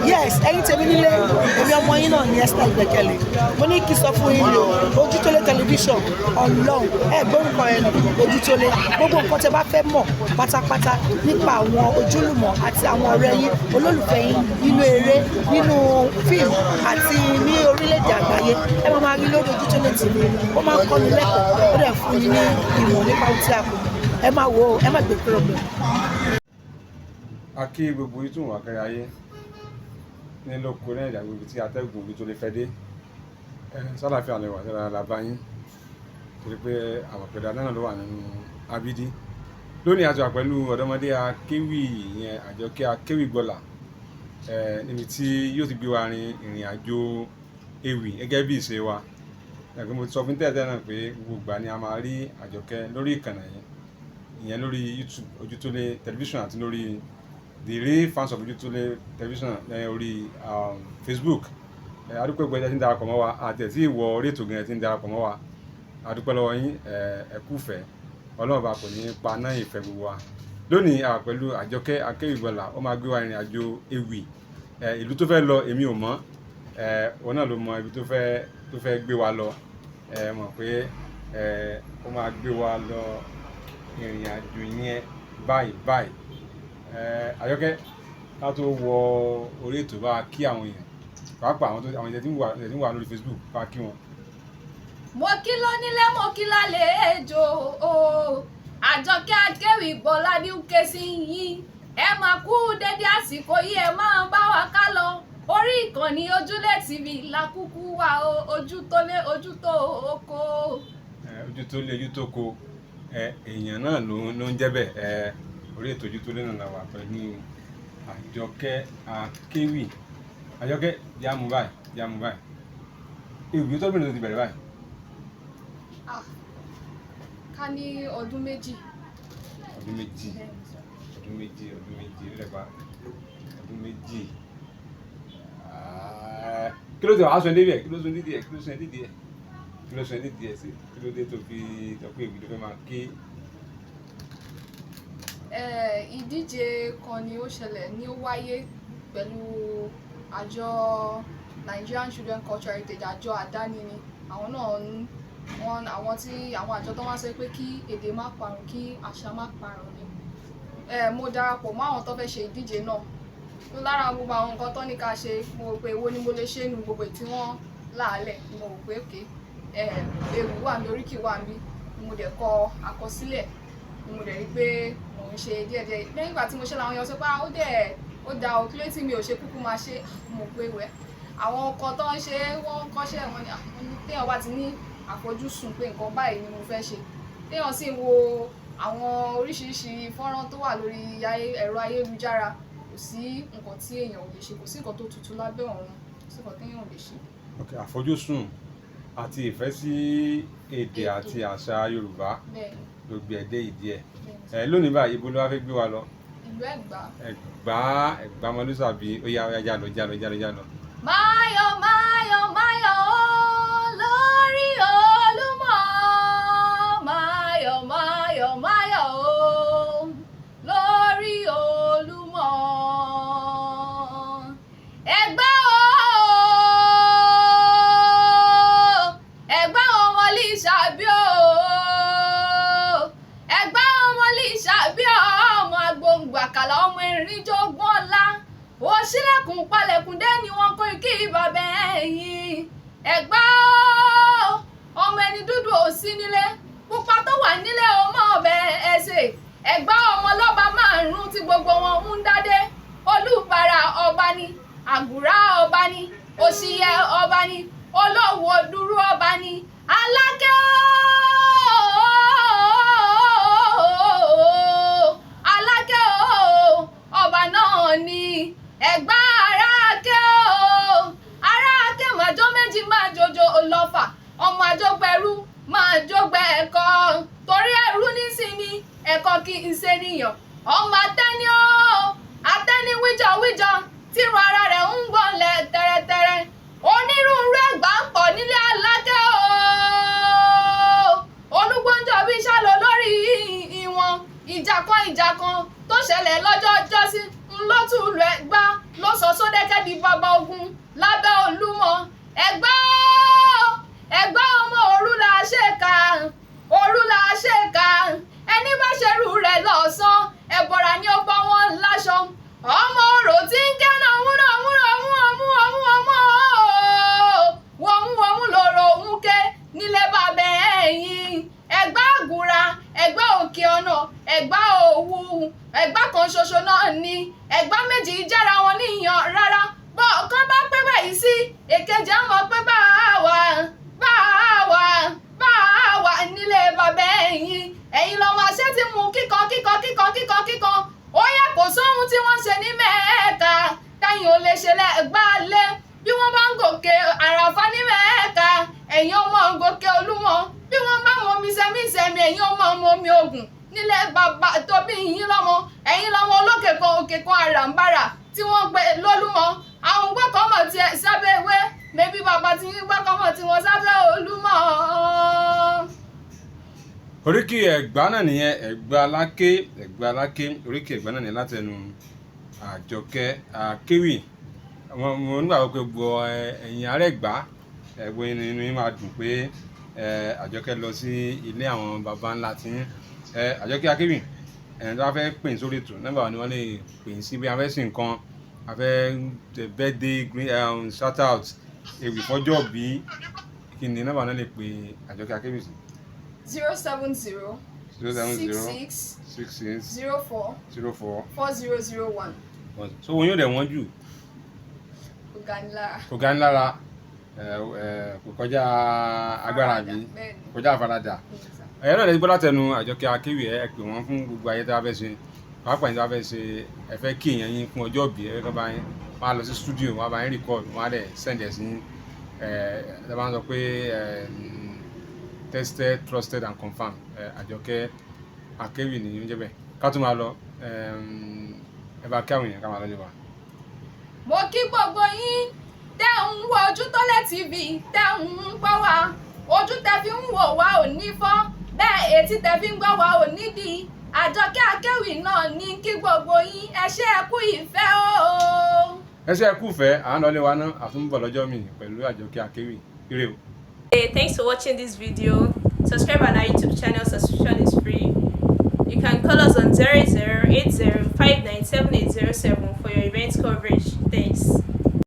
Yes, ẹ̀yin tèmi nílé, èmi ọmọ yín náà ní Esther Ìgbẹ́kẹ̀lé. Mo ní kí n sọ fún yín ní o, Ojútólé Tẹlifíṣàn. Ọlọ́run ẹ gbórúkọ ẹ nù, Ojútólé. Gbogbo nǹkan tẹ bá fẹ́ mọ̀ pátápátá nípa àwọn ojúlùmọ̀ àti àwọn ọ̀rẹ́ yín, olólùfẹ́ yín, nínú eré, nínú fíìmù àti ní orílẹ̀-èdè àgbáyé, ẹ máa máa rí lórí Ojútólé TV. Ó máa ń kọ́ni lẹ́kọ̀ọ́, ó dẹ̀ fún yín ní ìmọ̀ nípa ohun tí a kò mọ̀. Ẹ máa wò ó, ẹ má gbé kúrò bẹ́ẹ̀. A kí gbogbo yín tún wà kárí ayé ní lóko ní ìdàgbò ibi tí atẹ́gùn ibi tó lè fẹ́ dé. Ẹ sálàáfíà lẹ wà sára la bá yín, torí pé àwọn àpẹẹrẹ náà ló wà nínú abídí lónìí. A ti wà pẹ̀lú ọ̀dọ́mọdé akéwì yẹn, Àjọkẹ́ Akéwìgbọ́là, ẹ níbi tí yóò ti gbé wa rin ìrìn àjò ewì gẹ́gẹ́ bí ìṣe wa. Ẹ̀gbọ́n, mo ti sọ fún tẹ́lẹ̀ náà pé gbogbo ìgbà ni a máa rí Àjọkẹ́ lórí ìkànnì yẹn, ìyẹn lórí YouTube Ojútólé Tẹlifíṣàn àti lórí The Real Fans of Ojútólé Tẹlifíṣàn ní orí Facebook. Ẹ adúpẹ́ gbọ́ ẹ tí ń darapọ̀ mọ́ wa àti ẹ̀ tí ìwọ orí ètò gan ẹ tí ń darapọ̀ mọ́ wa. Adúpẹ́ lọ́wọ́ yín. Ẹ kúfẹ́ Ọlọ́run bá kò ní pa náà ìfẹ́ gbogbo wa. Lónìí, a wà pẹ̀lú Àjọkẹ́ Akéwìgbọ́là. Ó máa gbé wa ìrìn àjò ewì. Ẹ ìlú tó fẹ́ lọ, èmi ò mọ̀. Ẹ òun náà ló mọ ibi tó fẹ́ gbé wa lọ. Ẹ mọ̀ pé ẹ ó máa gbé wa lọ ìrìn àjò yẹn báyìí báyìí. Ẹ Àjọkẹ́, ká tó wọ orí ètò, bá a kí àwọn èèyàn, pàápàá àwọn tó àwọn èèyàn tí ń wà lórí Facebook, bá a kí wọn. Mo kí lónílé, mo kí lálejò o. Àjọkẹ́ Akéwìgbọ́lá ní ké sí yín. Ẹ máa kú dédé àsìkò yìí, ẹ máa bá wa ká lọ. Orí ìkànnì Ojúlé TV la kúkú wà o. Ojú tó lé, ojú tó oko. Ẹ ojú tó lé, ojú tó ko, ẹ èèyàn náà ló ń jẹ́ bẹ́ẹ̀. Ẹ orí ètò Ojútólé náà la wà pẹ̀lú Àjọkẹ́ Akéwì. Àjọkẹ́, já mú báyìí, já mú báyìí. Ewì tó bẹ̀rẹ̀ tó ti bẹ̀rẹ̀ báyìí? Ah, ká ní ọdún 2. Ọdún 2, ọdún 2, ọdún 2 lẹ́gbàá, ọdún 2. Ah, kí ló ti wàá sọ débi ẹ̀? Kí ló sọ débi ẹ̀? Kí ló sọ débi ẹ̀? Kí ló sọ débi ẹ̀ sí? Kí ló dé tó fi sọ pé ewì ló fẹ́ máa ké? Ìdíje kan ni ó ṣẹlẹ̀ ní ó wáyé pẹ̀lú àjọ Nigerian Children Cultural Heritage, àjọ àdáni ni àwọn náà ń wọn, àwọn tí àwọn àjọ tó wá sọ pé kí èdè má parun, kí àṣà má parun ni. Mo darapọ̀ mọ́ àwọn tó fẹ́ ṣe ìdíje náà. Lára gbogbo àwọn nǹkan tó ní ká ṣe, mo rò pé èwo ni mo lè ṣe nínú gbogbo èyí tí wọ́n láàlẹ̀. Mo rò pé òkè ewì wà mí, oríkì wà mí. Mo dẹ̀ kọ àkọsílẹ̀, mo dẹ̀ rí pé mò ń ṣe díẹ̀díẹ̀. Lẹ́yìn ìgbà tí mo ṣe, làwọn èèyàn sọ pé, "Ah, ó dẹ̀ ó da o, kí ló tí mi ò ṣe kúkú máa ṣe?" Mo pé wẹ́, àwọn ọkọ tó ń ṣe, wọ́n ń kọ́ṣẹ́ wọn ni. Wọ́n ní téèyàn bá ti ní àfojúsùn pé nǹkan báyìí ni mo fẹ́ ṣe, téèyàn sì ń wo àwọn oríṣiríṣi fọ́nrán tó wà lórí ẹ̀rọ ayélujára, kò sí nǹkan tí èèyàn ò lè ṣe, kò sí nǹkan tó tutù lábẹ́ ọ̀run, kò sí nǹkan téèyàn ò lè ṣe. Ok, àfojúsùn àti ìfẹ́ sí èdè àti àṣà Yorùbá ló gbé ẹ dé ìdí ẹ̀. Bẹ́ẹ̀. Ẹ lónìí báyìí, ibo ló wá fẹ́ gbé wa lọ? Ìlú Ẹ̀gbá. Ẹ̀gbá, Ẹ̀gbá Mọlúsàbí. Ó yá, ó yá, já lọ, já lọ, já lọ, já lọ. Máyọ̀, máyọ̀, máyọ̀ ó lórí Olúmọ. Máyọ̀, máyọ̀, máyọ̀ ó lórí Olúmọ. Ẹ̀gbá o, Ẹ̀gbá ọmọ Lísàbí o. Ẹ̀gbá ọmọ Lísàbí, ọmọ agbóǹgbò àkàlà, ọmọ erinjogún ọlá. Ó ṣílẹ̀kùn palẹ̀kùn dé ni wọ́n kó kí bàbá ẹ̀yìn. Ẹ̀gbá o, ọmọ ẹni dúdú ò sí nílé, pupa tó wà nílé ọmọ ọbẹ̀ ẹsẹ̀. Ẹ̀gbá ọmọ lọ́ba márùn-ún tí gbogbo wọn ń dádé. Olúbàrà ọba ni, Àgùrá ọba ni, Òṣìyẹ ọba ni, Olówó Dúró ọba ni, Alákẹ́ ooo, Alákẹ́ ooo, ọba náà ni. Ẹ̀gbá aráàkẹ́ ooo, aráàkẹ́ màjọ méjì máa jojo ọlọ́fà, ọmọ àjọgbẹ̀rú máa jógbẹ́ ẹ̀kọ́, torí ẹrú nísìnyí ẹ̀kọ́ kì í ṣe níyàn. Ọmọ atẹ́ni ooo, atẹ́ni wíjọ wíjọ tírun ara rẹ̀ ń gbọ̀nlẹ̀ tẹ́rẹ́tẹ́rẹ́. Onírúurú Ẹ̀gbá ń pọ̀ nílé Alákẹ́ ooo. Olúgbọ́njọ́ bí sálọ lórí ìwọ̀n ìjà kan tó ṣẹlẹ̀ lọ́jọ́ ọjọ́sí ńlọ́tùlù Ẹ̀gbá ló sọ Sódẹ́kẹ́. di bàbá ogun lábẹ́ Olúmọ. Ẹ̀gbá Ẹ̀gbá ọmọ òru là ṣe kà, òru là ṣe kà. Ẹni bá ṣerú rẹ̀ lọ́sàn, ẹ̀bọ̀rà ni ó bọ́ wọn láṣọ. Ọmọ orò tí ń kẹ́ náà múnà múnà mú ọmú ọmú ọmú wọ̀mú wọ̀mú lòrò òun ké nílé bàbá ẹ̀yìn. Ẹ̀gbá Àgùrà, Ẹ̀gbá Òkè Ọ̀nà, Ẹ̀gbá Òwu, Ẹ̀gbá kan ṣoṣo náà ni. Ẹ̀gbá méjì jára wọn níyàn rárá. Bọ́ ọ̀kan bá pẹ́ báyìí sí èkejì, á mọ̀ pé bá a wà, bá a wà, bá a wà nílé bàbá ẹ̀yìn. Ẹ̀yin lọ́mọ àṣẹ ti mú kíkan kíkan kíkan kíkan kíkan. Ó yẹ kó sóhun tí wọ́n ń ṣe ní Mẹ́ẹ̀ka táyìn ò lè ṣe lẹ́gbàá lé. Bí wọ́n bá ń gòkè Àràfá ní Mẹ́ẹ̀ka, ẹ̀yin ọmọ ń gòkè Olúmọ. Bí wọ́n bá mọ omi sẹ́mi sẹ́mi, ẹ̀yin ọmọ ọmọ omi Ògùn nílẹ̀ bàbá tó bí yín lọ́mọ. Ẹ̀yin lọ́mọ olókè kan, òkè kan àràǹbarà tí wọ́n gbé lólúmọ. Àwọn gbọ́kànmọ̀ tiẹ̀ sábẹ́ ewé mẹ́bí bàbá tí yín gbọ́kànmọ̀ tí wọ́n sábẹ́ Olúmọ. Oríkì Ẹ̀gbá náà nìyẹn, Ẹ̀gbá Aláké, Ẹ̀gbá Aláké. Oríkì Ẹ̀gbá náà nìyẹn látẹnu Àjọkẹ́ Akéwì. Mo nígbàgbọ́ pé gbọ́ ẹ̀yin ará Ẹ̀gbá, ẹ̀gbọ́n inú yín máa dùn pé Àjọkẹ́ lọ sí ilé àwọn baba ńlá tí yín. Àjọkẹ́ Akéwì, ẹ̀yin tó bá fẹ́ pè ní sórí ètò, nọ́mbà wo ni wọ́n lè pè ní sí? Bí a fẹ́ sí nǹkan, a fẹ́ birthday green, shout out, ewì fọ́jọ́ bí, kí ni nọ́mbà náà lè pè Àjọkẹ́ Akéwì sí? 070 zero seven six zero six 66 04 04 4001. So wọn yóò dẹ̀ wọ́n jù. Kò ga ní lára. Kò ga ní lára, kò kọjá agbára mi. Bẹ́ẹ̀ni. Kò kọjá àfaradà. Ẹ̀yẹ́ náà lè gbọ́ látẹnu Àjọkẹ́ Akéwì. Ẹ pè wọ́n fún gbogbo ayé tí wọ́n fẹ́ ṣe, pàápàá tí wọ́n fẹ́ ṣe. Ẹ fẹ́ kí èèyàn yín fún ọjọ́ ìbí, ẹ fẹ́ kọ́ bá yín, wọ́n á lọ sí studio, wọ́n á bá yín record, wọ́n á dẹ̀ send ẹ̀ sí yín. Ẹ bá ń sọ pé tested, trusted and confirmed. Àjọkẹ́ Akéwì ní oúnjẹ bẹ́ẹ̀. Ká tó máa lọ, ẹ bá kí àwọn èèyàn, ká máa lọ lé wa. Mo kí gbogbo yín tẹ́ ń wo Ojútólé TV, tẹ́ ń gbọ́ wa. Ojú tẹ́ fi ń wò wá ò ní fọ́ bẹ́ẹ̀, etí tẹ́ fi ń gbọ́ wá ò ní di. Àjọkẹ́ Akéwì náà ní kí gbogbo yín, ẹ ṣé, ẹ kú ìfẹ́ o. Ẹ ṣe, ẹ kú fẹ́. À ń lọ lé wa náà, àtúnbọ̀ lọ́jọ́ mi pẹ̀lú Àjọkẹ́ Akéwì. Ire o. Hey, thanks for watching this video. Subscribe on our YouTube channel, subscription is free. You can call us on 0080 for your event coverage. Thanks.